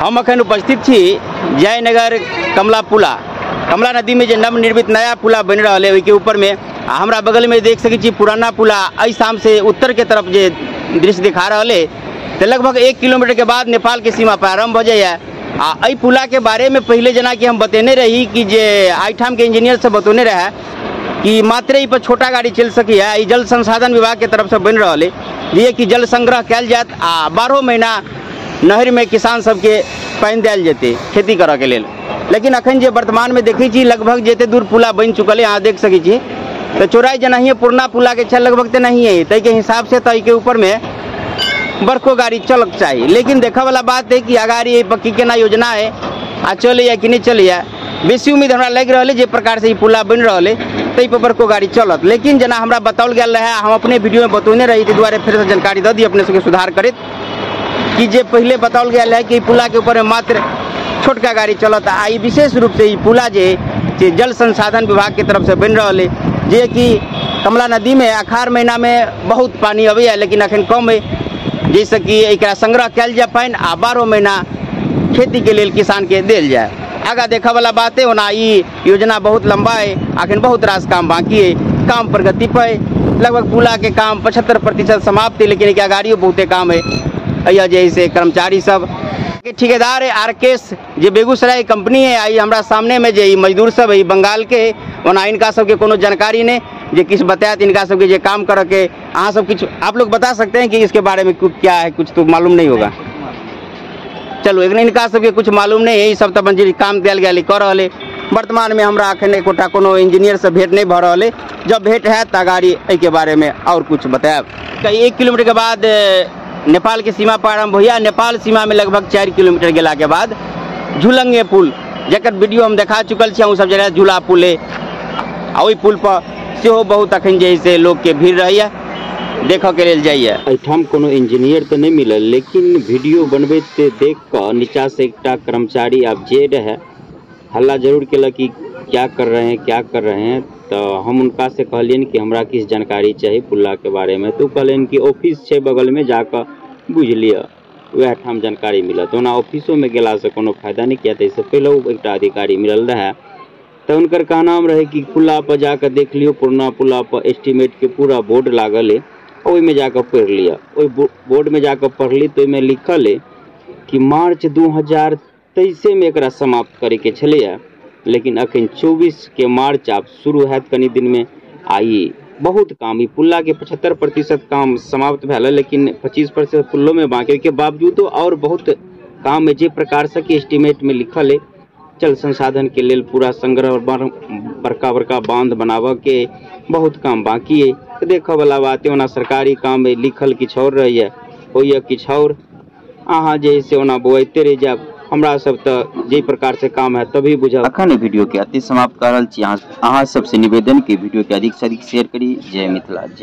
हम अखन उपस्थित छी जयनगर कमला पुला, कमला नदी में जे नवनिर्मित नया पुला बनि रहल है ओहिके ऊपर में, आ हमरा बगल में देख सकै छी पुराना पुला एहि शाम से उत्तर के तरफ जे दृश्य दिखा रहल है, तो लगभग 1 किलोमीटर के बाद नेपाल के सीमा प्रारंभ हो जाइए। आ एहि पुला के बारे में पहले जेना कि हम बतेने रही कि जे एहिठाम के इंजीनियर सब बतौने रहे कि मात्र एहि पर छोटा गाड़ी चलि सकैए। ई जल संसाधन विभाग के तरफ से बनि रहल है जे कि जल संग्रह कयल जायत आ 12 महीना नहर में किसान सबके पानि देल जेतै खेती करऽ के लेल। लेकिन अखन जे वर्तमान में देखै छी लगभग जते दूर पुला बनि चुकल है अहाँ देख सकै छी, तऽ चौड़ाई जेनाहिए पुरना पुला के छै लगभग तेनाहिए, ताहिके हिसाब से तऽ एहिके ऊपर में बड़को गाड़ी चलक चाही। लेकिन देखऽ वाला बात है कि अगाड़ी एहि पर की केना योजना है आ चलैए कि नहि चलैए। बेसी उम्मीद हमरा लागि रहल है जे प्रकार से ई पुला बनि रहल है ताहि पर बड़को गाड़ी चलत। लेकिन जेना हमरा बताओल गेल रहै, हम अपने वीडियो में बतौने रही, ताहि दुआरे फेरसँ जानकारी दऽ दी अपने सबके सुधार करैत कि जे पहले बताओल गेल है कि पुला के ऊपर मात्र छोटका गाड़ी चलत। आ ई विशेष रूप से ई पुला जे जल संसाधन विभाग के तरफ से बनि रहल है, जे कि कमला नदी में अखाड़ महीना में बहुत पानी अबैए लेकिन अखन कम है, जाहिसँ कि एकरा संग्रह कयल जाय पानि आ 12 महीना खेती के लेल किसान के देल जाय। आगाँ देखऽ वाला बात है। ओना ई योजना बहुत लंबा है, अखन बहुत रास काम बाकी है, काम प्रगति पर है। लगभग पुला के काम 75% समाप्त है, लेकिन एकरा गाड़ियो बहुते काम है। अइया जे से कर्मचारी सब के ठेकेदार है आरकेश जे बेगूसराय कंपनी है, आई हमरा सामने में जे मजदूर सब है बंगाल के, ओना इनका सबके कोनो जानकारी नहीं जे किछु बतायत इनका सबके जे काम करऽ के। अहाँ सब किछु आप लोग बता सकते हैं कि इसके बारे में क्या है? कुछ तो मालूम नहीं होगा। चलो एक इनका सबके कुछ मालूम नहीं है, ई सब तऽ जे काम देल गेल कऽ रहल है। वर्तमान में हमरा अखन एकोटा कोनो इंजीनियर से भेंट नहीं भऽ रहल है, जब भेंट हैत तऽ अगाड़ी एहिके बारे में और कुछ बतायब। 1 किलोमीटर के बाद नेपाल के सीमा प्रारंभ होइए। नेपाल सीमा में लगभग 4 किलोमीटर गेला के बाद झुलंगे पुल, जकर वीडियो हम देखा चुकल छी, अहूँ सब जगह झूला पुल है, आ ओहि पुल पर सेहो बहुत अखन जे से लोग के भीड़ रहैए, देखऽ के लेल जाइए। एहिठाम कोनो इंजीनियर तऽ नहि मिलल, लेकिन वीडियो बनबैत देख कऽ नीचा से एकटा कर्मचारी आब जे रहै हल्ला जरूर केलक कि क्या कर रहे हैं क्या कर रहे हैं। तऽ हम हुनका से कहलियनि कि हमरा किछु जानकारी चाही पुला के बारे में, तऽ ओ कहलनि कि ऑफिस छै बगल में जाकऽ बुझि लिअ, वएह ठाम जानकारी मिलत। ओना ऑफिसोमे गेलासँ कोनो फायदा नहि, किया तऽ एहिसँ पहिलहु एकटा अधिकारी मिलल रहै तऽ हुनकर कहनाम रहै कि पुला पर जाकऽ देख लियौ, पुरना पुला पर एस्टीमेट के पूरा बोर्ड लागल है, ओहिमे जाकऽ पढ़ि लिअ। ओहि बोर्डमे जाकऽ पढ़ली तऽ ओहिमे लिखल है कि मार्च 2023 में एकरा समाप्त करैके छलैए, लेकिन अखन 24 के मार्च आब शुरू हैत कनि दिनमे। आ ई बहुत काम, ई पुल्ला के 75% काम समाप्त भेल, लेकिन 25% पुल्लोमे बाकी, ओहिके बावजूदो और बहुत काम है जे प्रकार से कि एस्टीमेट में लिखल है। जल संसाधन के लेल पूरा संग्रह बड़का बड़का बांध बनाबऽ के बहुत काम बाकी है। तऽ देखऽ वाला बात है। ओना सरकारी काम है, लिखल किछु और रहैए, होइए किछु और, अहाँ जे से ओना बौआइते रहि जायब। हमरा सब तऽ जे प्रकार से काम है तभी बुझब। अखन वीडियो के अति समाप्त कर रहल छी। अहाँ सबसे निवेदन कि वीडियो के अधिक से अधिक शेयर करी। जय मिथिला, जय।